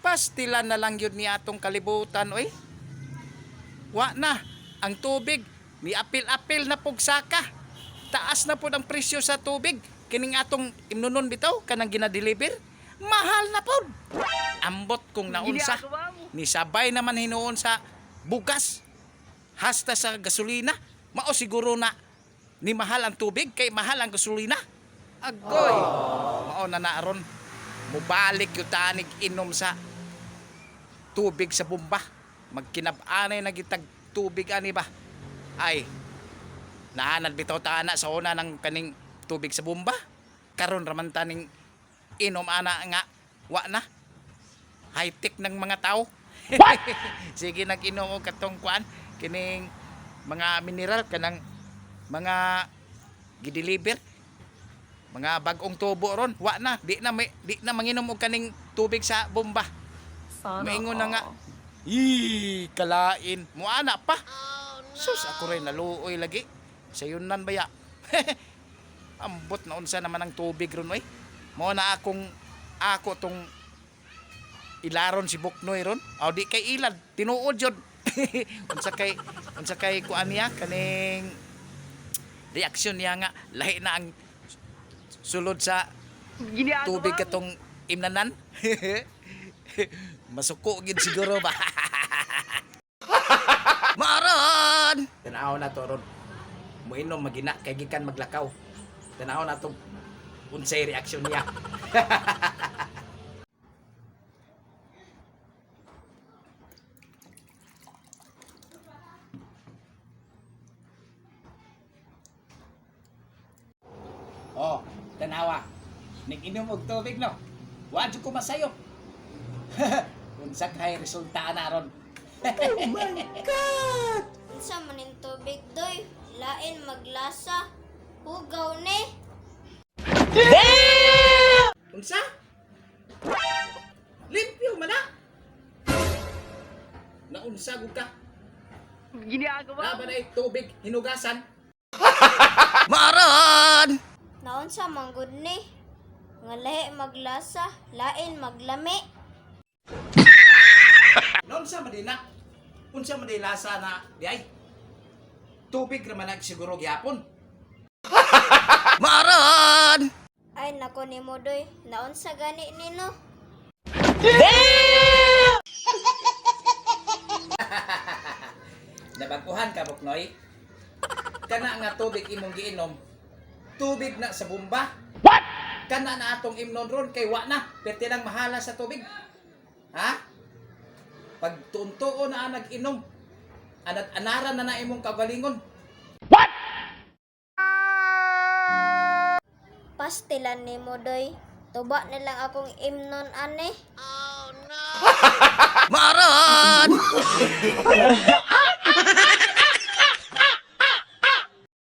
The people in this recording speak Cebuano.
Pastilan na lang yun ni atong kalibutan, oy. Wa na ang tubig ni apil-apil na pugsaka. Taas na pod ang presyo sa tubig. Kining atong imnonon bitaw kanang ginadeliver, mahal na pod. Ambot kung naunsa. Ni sabay naman hinuon sa bugas hasta sa gasolina. Mao siguro na ni mahal ang tubig kay mahal ang gasolina. Agoy. Mao na na aron. Mubalik yung tanig inom sa tubig sa bomba. Magkinab-anay na gitag tubig ani ba? Ay, naanad bitaw ta ana sa una ng kaning tubig sa bomba. Karon raman taning inom ana nga wa na. High-tech ng mga tao. Sige, nag-inom og katong kuan kining mga mineral kanang mga gideliver, mga bagong tubo ron, wa na, di na manginom og kaning tubig sa bomba. Sana Maingon na nga. all. Ih, kalain. Muana pa. Sus, ako rin naluoy lagi. Sayunan baya. Ambot na unsa naman ang tubig ron oy. Mao na akong ako tong ilaron si Buknoy ron. Aw, di kay ilad, tinuod jud. Unsa kay kuan niya kaning reaksyon niya nga lahi na ang sulod sa tubig katong imnanan. Masuko gid siguro ba. Maron! Tanaw na to ron. Moinom magina kay gikan maglakaw. Tanaw na to unsay reaksyon niya. Oh, tanawa. Nag-inom og tubig, no. Wa jud ko masayop. Unsa kay resulta na ron? Unsa man ning tubig, doy? Lain maglasa. Hugaw ni. Unsa? Limpyo man na. Naunsa gud ka? Ginagawa Laban ay tubig hinugasan. Maron! Naunsa man gud ni? Nga lahi maglasa, lain maglami. Naunsa man din na? Unsa man din lasa na di ay? Tubig ra man ang siguro gyapon. Maron! Ay nako nimo, doy, naunsa gani nino? Nabaguhan ka, Buknoy. Kana nga tubig imong giinom, tubig na sa bomba. What? Kana na atong imnon ron kay wa na, perti lang mahala sa tubig. Ha? Pag tuntuo na ang nag-inom, anat anaran na na imong kagalingon. Pastilan nimo, doy. Tuba na lang akong imnon ani. Maron!